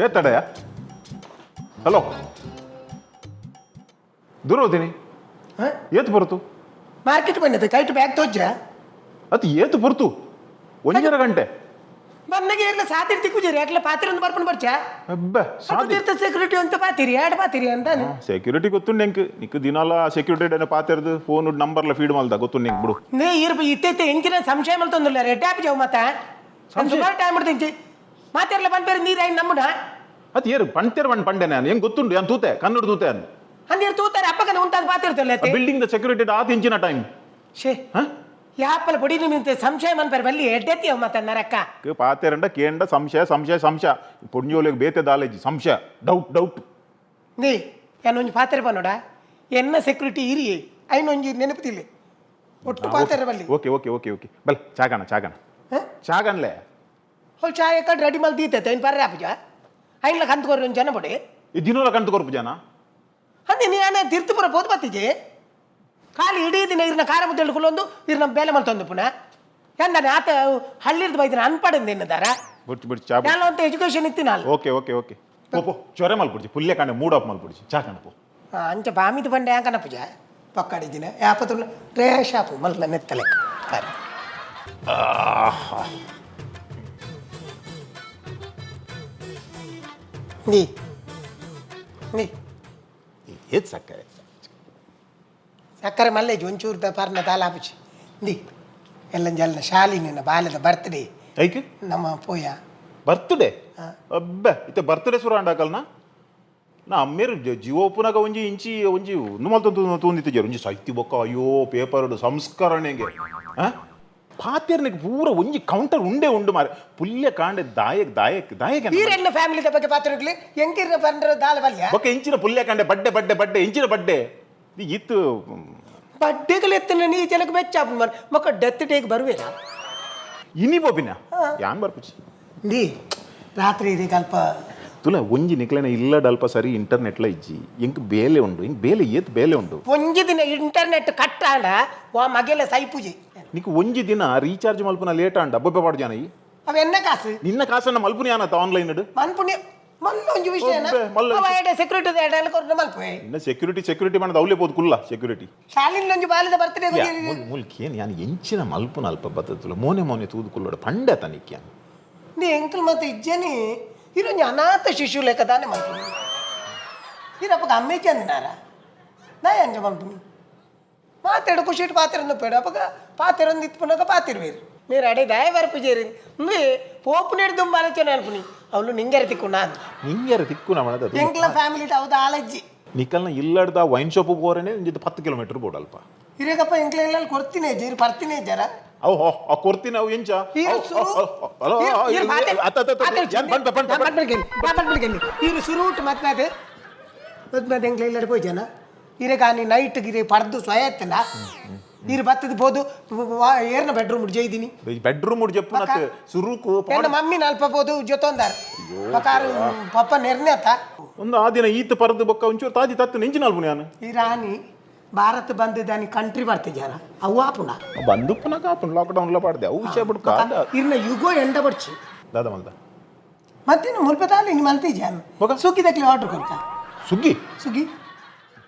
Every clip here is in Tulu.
ಏತಡೆಯ? ಹಲೋ, ದೂರ ಹೋತೀನಿ. ಏತ್ ಬರುತು? ಮಾರ್ಕೆಟ್ ಬಂದದ್ದು ಕೈಟ್ ಬ್ಯಾಗ್ ತೋಜ. ಅದು ಏತು ಬರುತು? 1.5 ಗಂಟೆ. ಮನ್ನೆಗೆ ಇರ್ಲ ಸಾತಿರ್ ತಿಕ್ಕುಜಿರಿ ಯಾಕಲ ಪಾತ್ರೆ ಒಂದು ಬರ್ಪಣ ಬರ್ಚ. ಅಬ್ಬೆ, ಸಾದಿ. ಸೆಕ್ಯೂರಿಟಿ ಅಂತ ಪಾತಿರಿ ಎರಡು ಪಾತಿರಿ ಅಂತಾನೆ. ಸೆಕ್ಯೂರಿಟಿ ಗೊತ್ತುಂಡು ಎಂಕ್. ನಿಕ್ ದಿನಾಲ ಸೆಕ್ಯೂರಿಟಿ ಪಾತೆರ್ದು ಫೋನ್ ನಂಬರ್ಲ ಫೀಡ್ ಮಲ್ದ, ಗೊತ್ತುಂಡು ಎಂಕ್, ಬಿಡು. ನೇ ಇರ್ಬ ಇತ್ತೈತೆ ಎಂಚಿನ ಸಂಶಯ ಮಲ್ತೊಂದುಲ್ಲ ರೆಡ್ಡಾಪಿ ಜಾವು ಮತ್ತ. ಸುಮಾರು ಟೈಮ್ ಹಿಡ್ದಿಂಚಿ ಮಾತಿರ್ಲ ಬಂದ್ಬೇರೆ ನೀರು ಐನ್ ನಮ್ಮುಡ. ಅದು ಏರು ಪಂಟೆರ್ ಪಂಡ್ ಪಂಡೆ ನಾನು ಹೆಂಗ್ ಗೊತ್ತುಂಡು, ಯಾನ್ ತೂತೆ, ಕನ್ನಡ ತೂತೆ ಅನ್. ಅಂದಿರ್ ತೂತಾರೆ ಅಪ್ಪಗನ ಉಂತಾದ ಪಾತಿರ್ತಲ್ಲ. ಬಿಲ್ಡಿಂಗ್ the security ಆತ ಇಂಚಿನ ಟೈಮ್. ಶೇ. ಹಾ. ಯಾಪಲ ಬೊಡಿ ನಿಂತೆ ಸಂಶಯ ಮನ್ಪೇರೆ ಬಲ್ಲಿ ಎಡ್ಡೆತ್ತಿ ಅವ್ ಮತ್ತ ನರಕ್ಕ. ಪಾತೆರಂಡ ಕೇಂಡ ಸಂಶಯ ಸಂಶಯ ಸಂಶಯ ಪೊಂಜೋಲೆಗ್ ಬೇತೆ ದಾಲೇಜಿ ಸಂಶಯ ಡೌಟ್ ಡೌಟ್. ನೀ ಒಂಜಿ ಪಾತ್ರೆ ಬನ್ನೋಡ ಎನ್ನ ಸೆಕ್ಯೂರಿಟಿ ಇರಿ ಐನೊಂಜಿ ನೆನಪುದಿಲ್ಲ ಒಟ್ಟು ಪಾತ್ರೆ ಬಲ್ಲಿ. ಓಕೆ ಓಕೆ ಓಕೆ ಓಕೆ, ಬಲ್ ಚಾಗಣ ಚಾಗಣ. ಹಾ? ಚಾಗಣ್ಲೆ. ಹೋಲ್ ಚಾಯ್ ಕಡ್ ರೆಡಿ ಮಲ್ ದೀತೈತೆ ಐನ್ ಬರ್ರೆ ಆಪುಜ ಐನ್ಲ ಕಂತ್ಕೊರಿ ಒಂಜಿ ಜನ ಬೊಡಿ. ಈ ದಿನೋಲ ಕಂತು ಕೊರ್ಪು ಜನ. ಅಂದೆ ನೀ ಆನೆ ತಿರ್ತುಪುರ ಪೋದು ಬತ್ತಿಜೆ ಖಾಲಿ ಇಡೀ ದಿನ ಇರ್ನ ಖಾರ ಮುದ್ದೆ ಕುಲ್ಲೊಂದು ಇರ್ನ ಬೇಲೆ ಮಲ್ತೊಂದು ಪುನಃ ಎಂದಾನೆ ಆತ ಹಳ್ಳಿರ್ದು ಬೈದಿನ ಅನ್ಪಡಂದು ಎನ್ನದಾರ. ಬುಡ್ಚಿ ಬುಡ್ಚಿ ಚಾ. ಯಾಲ ಅಂತ ಎಜುಕೇಶನ್ ಇತ್ತಿನ ಅಲ್ಲ. ಓಕೆ ಓಕೆ ಓಕೆ, ಪೋ ಪೋ, ಚೊರೆ ಮಲ್ಪುಡ್ಚಿ, ಪುಲ್ಯ ಕಾಂಡೆ ಮೂಡ್ ಆಫ್ ಮಲ್ಪುಡ್ಚಿ, ಚಾ ಕಾಣ ಪೋ. ಅಂಚ ಬಾಮಿದ ಬಂಡೆ ಯಾಂಕನ ಪೂಜ ಪಕ್ಕಾಡಿದಿನ ಯಾಪತ್ರ ರೇ ಶಾಪು ಮಲ್ನ ನೆತ್ತಲೆ ಬಾರಿ. ನೀ ನೀ ಏತ್ ಸಕ್ಕರೆ? ಸಕ್ಕರೆ ಮಲ್ಲೇಜ್ ಒಂಚೂರು ಪರ್ನ ತಾಲಾಪುಚಿ ನಿ ಎಲ್ಲ ಜಲ್ನ ಶಾಲಿನ ಬಾಲ್ಯದ ಬರ್ತ್ಡೇ. ಐಕ್? ನಮ್ಮ ಪೋಯ. ಬರ್ತ್ಡೇ? ಅಬ್ಬೆ, ಇತ್ತೆ ಬರ್ತ್ಡೇ ಸುರ ಅಂಡಾಕಲ್ನ ನಾ ಅಮ್ಮೇರು ಜೀವೋಪುನಗ ಒಂಜಿ ಇಂಚಿ ಒಂಜಿ ಒಂದು ಮಲ್ತೊಂದು ತೂಂದಿತ್ತು ಒಂಜಿ ಸೈತಿ ಬೊಕ್ಕ ಅಯ್ಯೋ ಪೇಪರ್ ಸಂಸ್ಕರಣೆಗೆ ಪಾತೆರ್ನಿಗೆ ಪೂರ ಒಂಜಿ ಕೌಂಟರ್ ಉಂಡೆ ಉಂಡು ಮಾರೆ ಪುಲ್ಯ ಕಾಂಡೆ ದಾಯಕ್ ದಾಯಕ್ ದಾಯಕ್. ಈರೆಲ್ಲ ಫ್ಯಾಮಿಲಿದ ಬಗ್ಗೆ ಪಾತ್ರಗಳು ಎಂಕಿರ್ನ ಪಂಡ್ರ ದಾಲ ಬಲ್ಯ. ಬೊಕ್ಕ ಇಂಚಿನ ಪುಲ್ಯ ಕಾಂಡೆ ಬಡ್ಡೆ ಬಡ್ಡೆ ಬಡ್ಡೆ ಇಂಚಿನ ಬಡ್ಡೆ ಇತ್ತು. ಬಡ್ಡೆಗಳು ಎತ್ತಿನ ನೀ ಜನಕ್ಕೆ ಬೆಚ್ಚ ಮರ್ ಮಕ್ಕ ಡೆತ್ ಡೇಗೆ ಬರುವೇನಾ? ಇನಿ ಬೋಪಿನ ಯಾನ್ ಬರ್ಪುಚಿ. ನೀ ರಾತ್ರಿ ಇದೀಗ ಅಲ್ಪ. ತುಲ ಒಂಜಿ ನಿಕ್ಲೆನ ಇಲ್ಲಡ ಅಲ್ಪ ಸರಿ ಇಂಟರ್ನೆಟ್ಲ ಇಜ್ಜಿ, ಎಂಕ್ ಬೇಲೆ ಉಂಡು, ಇಂಕ್ ಬೇಲೆ ಏತ್ ಬೇಲೆ ಉಂಡು. ಒಂಜಿ ದಿನ ಇಂಟರ್ನೆಟ್ ಕಟ್ಟಾಂಡ ವಾ ಮಗೆಲ್ಲ ಸೈಪುಜಿ. ನಿಕ್ ಒಂಜಿ ದಿನ ರೀಚಾರ್ಜ್ ಮಲ್ಪುನ ಲೇಟ್ ಆಂಡ ಬೊಬ್ಬೆ ಪಾಡು ಜಾನ ಈ. ಅವ ಎನ್ನ ಕಾಸು? ನಿನ್ನ ಕಾಸನ್ನ ಮಲ್ಪುನಿ ಆನತ್ತ ಆನ್ಲೈನ್. ಮನ್ಪುಣ್ಯ ಮಲ್ಲ ಒಂಜಿ ವಿಷಯ. ಒಬ್ಬೆ, ಮಲ್ಲ ವಿಷಯ. ಸೆಕ್ಯೂರಿಟಿ ಕೊರ್ನ ಮಲ್ಪುವೆ. ಇನ್ನ ಸೆಕ್ಯೂರಿಟಿ ಸೆಕ್ಯೂರಿಟಿ ಮಾಡದ ಅವಲೇ ಬೋದು ಕುಲ್ಲ ಸೆಕ್ಯೂರಿಟಿ. ಶಾಲಿನ ಒಂಜಿ ಬಾಲ್ಯದ ಬರ್ತ್ಡೇ. ಮುಲ್ಕಿ ಏನು ಯಾನ್ ಎಂಚಿನ ಮಲ್ಪುನ ಅಲ್ಪ ಬತ್ತಲ್ಲ ಮೋನೆ ಮೋನೆ ತೂದು ಕುಲ್ಲೋಡ ಪಂಡೆ ತನಿಕ್ ಯಾನ್. ನೀ ಎಂಕಲ್ ಮತ್ತೆ ಇಜ್ಜನಿ ಇರೊಂಜಿ ಅನಾಥ ಶಿಶು ಲೆಕ್ಕ ದಾನೆ ಮಲ್ಪುನಿ ಇರಪ್ಪಗ ಅಮ್ಮೆ ಚಂದಿನಾರ ನಾ ಎಂಜ ಮಲ್ಪುನಿ ಮಾತಾಡ ಖುಷಿ ಪಾತಿರಂದು ಪೇಡ ಅಪ್ಪಗ ಪಾತಿರಂದು ಇತ್ಪುನಗ ಪಾತಿರ್ವೇರು మీరు ಅಡೆ ದಾಯ ಬರ್ಪುಜೇರಿ ಪೋಪು ನೆಡ್ದು ಆಲೋಚನೆ ಅನ್ಪುನಿ ಅವಳು ನಿಂಗೆರ ತಿಕ್ಕು ನಾನು. ನಿಂಗ್ಯಾರ ತಿಕ್ಕು ಮಾಡದ. ಎಂಕ್ಲ ಫ್ಯಾಮಿಲಿ ಹೌದು ಆಲಜ್ಜಿ. ನಿಕಲ್ನ ಇಲ್ಲಡ್ದ ವೈನ್ ಶಾಪ್ ಬೋರನೆ ಒಂಜಿದ್ 10 ಕಿಲೋಮೀಟರ್ ಬೋಡು ಅಲ್ಪ. ಹಿರಿಯಕಪ್ಪ ಎಂಕ್ಲ ಇಲ್ಲ ಕೊಡ್ತೀನಿ ಜೀರ್ ಪರ್ತೀನಿ ಜರ. ಅವು ಹೋ ಆ ಕೊಡ್ತೀನಿ ಅವು ಎಂಚ. ಈರು ಸುರು ಈರು ಸುರುಟ್ ಮತ್ನಾದ ಮತ್ನಾದ ಎಂಕ್ಲ ಇಲ್ಲಡ್ ಪೋಯ್ ಜನ ಇರೆ ಕಾನಿ ನೈಟ್ ಗಿರೆ ಪರ್ದು ಸ್ವಯ ಎತ್ತಲ್ಲ ಈರು ಬತ್ತದ ಪೋದು ಏರ್ನ ಬೆಡ್ರೂಮ್ ಜೈದಿನಿ. ಬೆಡ್ರೂಮ್ చెప్పు నాకు ಸುರುಕು. ಎನ್ನ ಮಮ್ಮಿ ನಲ್ಪ ಪೋದು ಜೊತೊಂದಾರ ಬಕಾರು ಪಪ್ಪ ನೆರ್ನೆ ಅತ್ತ. ಒಂದು ಆ ದಿನ ಈತ ಪರದು ಬೊಕ್ಕ ಒಂಚೂರು ತಾದಿ ತತ್ತು ನೆಂಚಿನ ಅಲ್ಪು ನಾನು. ಈ ರಾಣಿ ಭಾರತ ಬಂದಿದ್ದಾನಿ ಕಂಟ್ರಿ ಬರ್ತಿದ್ಯಾರ ಅವ್ವ ಪುನಃ. ಬಂದು ಪುನಃ ಕಾಪುನ್ ಲಾಕ್ಡೌನ್ ಲ ಪಾಡ್ದೆ ಅವು ವಿಷಯ ಬಿಡು. ಇರ್ನ ಯುಗೋ ಎಂಡ ಬರ್ಚಿ. ದಾದ ಮಲ್ದ? ಮತ್ತೇನು ಮುಲ್ಪ ತಾಲಿ ನಿಮ್ಮ ಮಲ್ತಿದ್ಯಾನು. ಬೊಕ? ಸುಗ್ಗಿ ದಕ್ಲಿ ಆರ್ಡರ್ ಕೊಡ್ತಾ. ಸುಗ್ಗಿ? ಸುಗ್ಗಿ.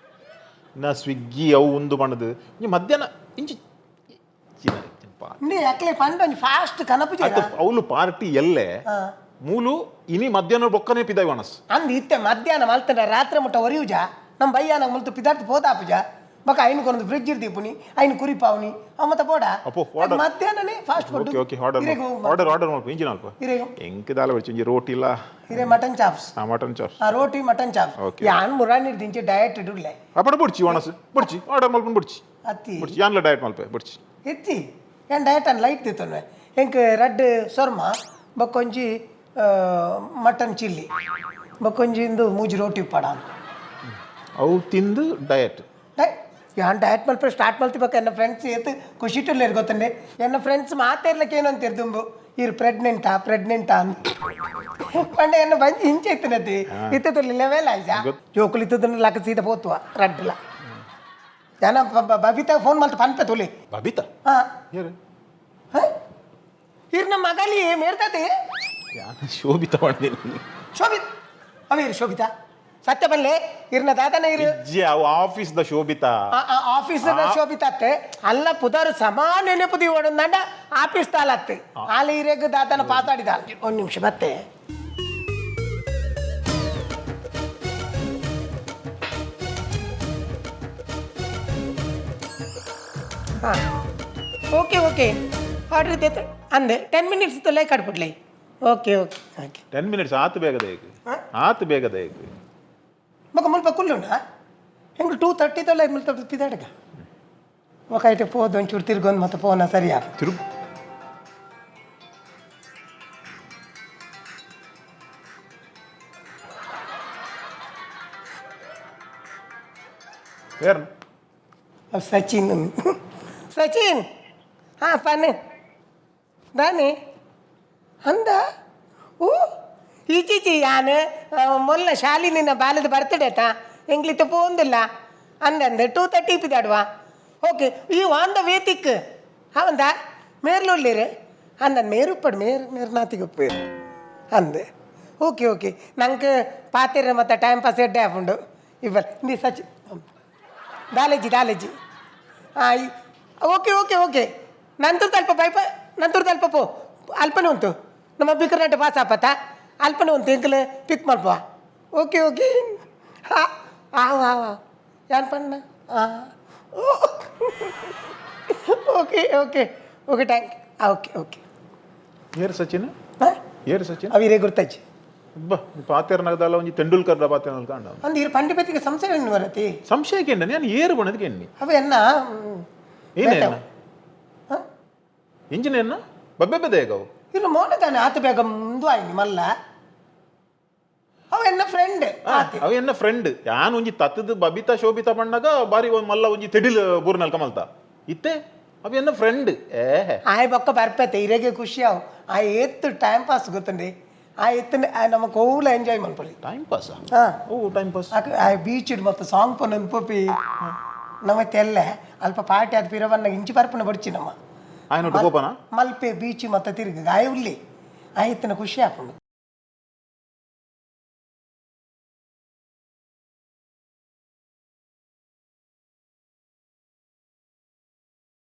ನಾ ಸ್ವಿಗ್ಗಿ ಅವು ಒಂದು ಬಣ್ಣದು ಇಂಚಿ ಮಧ್ಯಾಹ್ನ ಇಂಚಿ ನೀ ಅಕ್ಲೆ ಪಂಡ ಒಂಜಿ ಫಾಸ್ಟ್ ಕನಪು ಜನ. ಅವಳು ಪಾರ್ಟಿ ಎಲ್ಲೆ ಮೂಲು ಇನಿ ಮಧ್ಯಾಹ್ನ ಬೊಕ್ಕನೆ ಪಿದಾಯ್ ವಣಸ್. ಅಂದ್ ಇತ್ತೆ ಮಧ್ಯಾಹ್ನ ಮಲ್ತಂಡ ರಾತ್ರಿ ಮುಟ್ಟ ಒರಿಯುಜ ನಮ್ಮ ಬಯ್ಯಾನ ಮುಲ್ತು ಪಿದಾರ್ಥ ಪೋದಾಪುಜ ಬೊಕ ಐನು ಕೊನೊಂದು ಫ್ರಿಜ್ ಇರ್ದೀಪುನಿ ಐನು ಕುರಿಪಾವ್ನಿ ಅವ ಮತ್ತೆ ಬೋಡ. ಅಪ್ಪೋ, order. ಮಧ್ಯಾಹ್ನನೇ fast food. Okay okay, order order order ಮಲ್ಪ ಇಂಚಿನ ಅಲ್ಪ. ಇರೆಗು. ಎಂಕ್ ದಾಲ ಬಡ್ಚಿ ಇಂಚಿ ರೋಟಿ ಇಲ್ಲ. ಇರೆ ಮಟನ್ ಚಾಪ್ಸ್. ಆ ಮಟನ್ ಚಾಪ್ಸ್. ಆ ರೋಟಿ ಮಟನ್ ಚಾಪ್ಸ್. Okay. ಯಾನ್ ಮುರಾನಿ ದಿಂಚಿ ಡಯಟ್ ಇಡುಲೆ. ಅಪ್ಪಡ ಬುಡ್ಚಿ ವಣಸ್ ಬುಡ್ಚಿ ಆರ್ಡರ್ ಮಲ್ಪನ್ ಬುಡ್ಚಿ. ಅತ್ತಿ. ಬುಡ್ಚಿ ಯಾನ್ಲ ಡಯಟ್ ಮಲ್ಪೆ ಬುಡ್ಚಿ. ಎತ್ತಿ ಏನ್ ಡಯಟ್ ಅನ್ ಲೈಟ್ ತಿತ್ತೊನ್ವೆ ಎಂಕ್ ರಡ್ಡ್ ಸೊರ್ಮ ಬೊಕ್ಕೊಂಜಿ ಮಟನ್ ಚಿಲ್ಲಿ ಬೊಕ್ಕೊಂಜಿ ಇಂದು ಮೂಜಿ ರೋಟಿ ಪಡ. ಅವು ತಿಂದು ಡಯಟ್? ಯಾನ್ ಡಯಟ್ ಮಲ್ಪೆ ಸ್ಟಾರ್ಟ್ ಮಲ್ತಿಬೇಕು ಎನ್ನ ಫ್ರೆಂಡ್ಸ್ ಏತ್ ಖುಷಿಟುಲ್ಲೇರು ಗೊತ್ತಂಡೆ ಎನ್ನ ಫ್ರೆಂಡ್ಸ್ ಮಾತಾಡ್ಲಿಕ್ಕೆ ಏನು ಅಂತೀರ್ ದುಂಬು ಇರ್ ಪ್ರೆಗ್ನೆಂಟಾ ಪ್ರೆಗ್ನೆಂಟಾ ಅಂತ ಪಂಡ ಎನ್ನ ಬಂಜಿ ಇಂಚೆ ಇತ್ತಿನತಿ ಇತ್ತದಲ್ಲಿ ಲೆವೆಲ್ ಆಯ್ತಾ. ಜೋಕುಲು ಇತ್ತದನ್ನ ಲಕ್ಕ ಸೀದ ಪೋತುವ ರಡ್ಡ್ಲ. ಯಾನ ಬಬಿತಾ ಫೋನ್ ಮಲ್ತ ಪನ್ಪೆ ತುಲಿ. ಬಬಿತಾ? ಹಾ. ಏರು? ಇರ್ ನಮ್ಮ ಮಗಲಿ ಮೇರ್ತತೆ. ಯಾನ್ ಶೋಭಿತಾ ಪಂಡಿನಿ. ಶೋಭಿತ್ ಅವೇರು, ಶೋಭಿತಾ ಸತ್ಯ ಬಲ್ಲೆ ಇರ್ನ ದಾದನ ಇರು. ಇಜ್ಜಿ, ಅವು office the Shobhita. Office Shobhita ಅತ್ತೆ ಅಲ್ಲ, ಪುದರ್ ಸಮಾನ ನೆನಪು ಓಡಂದಂಡ ಆಫೀಸ್ ತಾಲತ್ತೆ ಆಲ ಇರೇಗ ದಾದನ ಪಾತಾಡಿದ. ಒಂದು ನಿಮಿಷ ಮತ್ತೆ. ಹಾಂ, ಓಕೆ ಓಕೆ, ಆರ್ಡರ್ ಇದೆ ಅಂದೆ. 10 ಮಿನಿಟ್ಸ್ ತೊಲೆ ಕಡ್ಬಿಡ್ಲಿ. Okay okay okay. 10 ಮಿನಿಟ್ಸ್ ಆತು ಬೇಗದ ಹೇಗೆ? ಹಾ? ಆತು ಬೇಗದ ಹೇಗೆ? ಮಗ ಮುಲ್ಪ ಕುಲ್ಲುಂಡ ಹೆಂಗೆ 2:30 ತೊಲೆ ಮುಲ್ಪ ಪಿದಾಡಗ ఒక అయితే పోదు, ಒಂಚೂರು ತಿರ್ಗೊಂದು ಮತ್ತೆ ಫೋನ ಸರಿಯಾ. ತಿರುಗ್ ಏರ್ನ? ಸಚಿನ್, ಸಚಿನ್. ಹಾಂ ಪನ್ನೆ ದಾನೆ ಅಂದ. ಓ ಈಚೀಚಿ, ಯಾನ್ ಮೊಲ್ಲ ಶಾಲಿನಿನ ಬಾಲದ ಬರ್ತ್ಡೇ ಆತಾ, ಎಂಗ್ಲಿತ್ತ ಪೋಂದಿಲ್ಲ ಅಂದಂದೆ. 2:30 ಇಪ್ಪಿದಾಡುವ. ಓಕೆ, ಈ ಆನ್ the way ತಿಕ್ ಅವಂದ ಮೇರ್ಲುಳ್ಳೀರು ಅಂದನ್. ಮೇರುಪ್ಪಡು ಮೇರ್ ಮೇರ್ನಾತಿಗೆ ಉಪ್ಪೇರು ಅಂದೆ. ಓಕೆ ಓಕೆ, ನಂಗೆ ಪಾತಿರ ಮತ್ತೆ ಟೈಮ್ ಪಾಸ್ ಎಡ್ಡೆ ಆಪುಂಡು ಇಬ್ಬರು ನೀ ಸಚಿ ದಾಲೇಜಿ ದಾಲೇಜಿ. ಹಾಂ, ಓಕೆ ಓಕೆ ಓಕೆ. ನಂತರ ಅಲ್ಪ ಪೈಪ, ನಂತರ ಅಲ್ಪ ಪೋ ಅಲ್ಪನೆ ಉಂಟು. ನಮ್ಮ ಬಿಕರ್ನಾಟ ಪಾಸ್ ಆಪತ್ತ ಅಲ್ಪನೆ ಉಂಟು. ಎಂಕಲ್ ಪಿಕ್ ಮಲ್ಪ. Okay okay. ಹಾಂ ಹಾಂ ಹಾಂ ಹಾಂ, ಯಾನ್ ಪಣ್ಣ. ಹಾಂ, okay okay okay, thank. Okay okay. ಏರ್ ಸಚಿನ್? ಹಾಂ. ಏರ್ ಸಚಿನ್? ಅವಿರೇ ಗುರ್ತಜ್ಜಿ. ಬಾ ಪಾತೇರ್ ನಗದಲ್ಲ, ಒಂಜಿ ತೆಂಡೂಲ್ಕರ್ the ಪಾತೇರ್ ಕಾಂಡ. ಅಂದ್ ಇರು ಪಂಡಿ ಪತ್ತಿಗೆ ಸಂಶಯ ಬರತಿ. ಸಂಶಯಕ್ಕೆ ಎಣ್ಣ, ನಾನು ಏರು ಬಣ್ಣದಕ್ಕೆ ಎಣ್ಣಿ. ಅವ ಎನ್ನ. ಏನೇ? ಹಾಂ. ಇಂಜಿನ್ ಏನ ಬಬ್ಬೆ ಬೆದೆ ಅವು. ಇನ್ನು ಮೋನ ತಾನೆ ಆತ ಬೇಗ ಮುಂದು ಆಯ್ನಿ ಮಲ್ಲ. ಅವ ಎನ್ನ ಫ್ರೆಂಡ್. ಅವ ಎನ್ನ ಫ್ರೆಂಡ್. ಯಾನ್ ಒಂಜಿ ತತ್ತದ ಬಬಿತಾ ಶೋಭಿತಾ ಬಣ್ಣಗ ಬಾರಿ ಒಂದ್ ಮಲ್ಲ ಒಂಜಿ ತೆಡಿಲ್ ಬೂರ್ನಲ್ ಕಮಲ್ತ ಇತ್ತೆ. ಅವ ಎನ್ನ ಫ್ರೆಂಡ್ ಏ. ಆಯ್ ಬೊಕ್ಕ ಬರ್ಪತೆ, ಇರೆಗೆ ಖುಷಿ ಅವು. ಆ ಏತ್ತು ಟೈಮ್ ಪಾಸ್ ಗೊತ್ತುಂಡಿ. ಆ ಎತ್ತು ನಮ್ಮ ಕೋಲ ಎಂಜಾಯ್ ಮನ್ಪೊಲಿ. Time pass? ಹಾ. ಓ ಟೈಮ್ ಪಾಸ್? ಆ ಬೀಚ್ ಮತ್ತು ಸಾಂಗ್ ಪೊನೊಂದು ಪೋಪಿ ನಮ್ಮ ತೆಲ್ಲೆ ಅಲ್ಪ ಪಾರ್ಟಿ ಅದು ಪಿರವನ್ನ ಇಂಚಿ ಪರ್ಪನ ಬಡ್ಚಿ ನಮ್ಮ. ಆಯ್ನ ಕೋಪನ. ಮಲ್ಪೆ ಬೀಚ್ ಮತ್ತೆ ತಿರುಗಿ ಗಾಯ ಉಲ್ಲಿ ಆಯ್ತನ ಖುಷಿ ಆಪುಂಡು.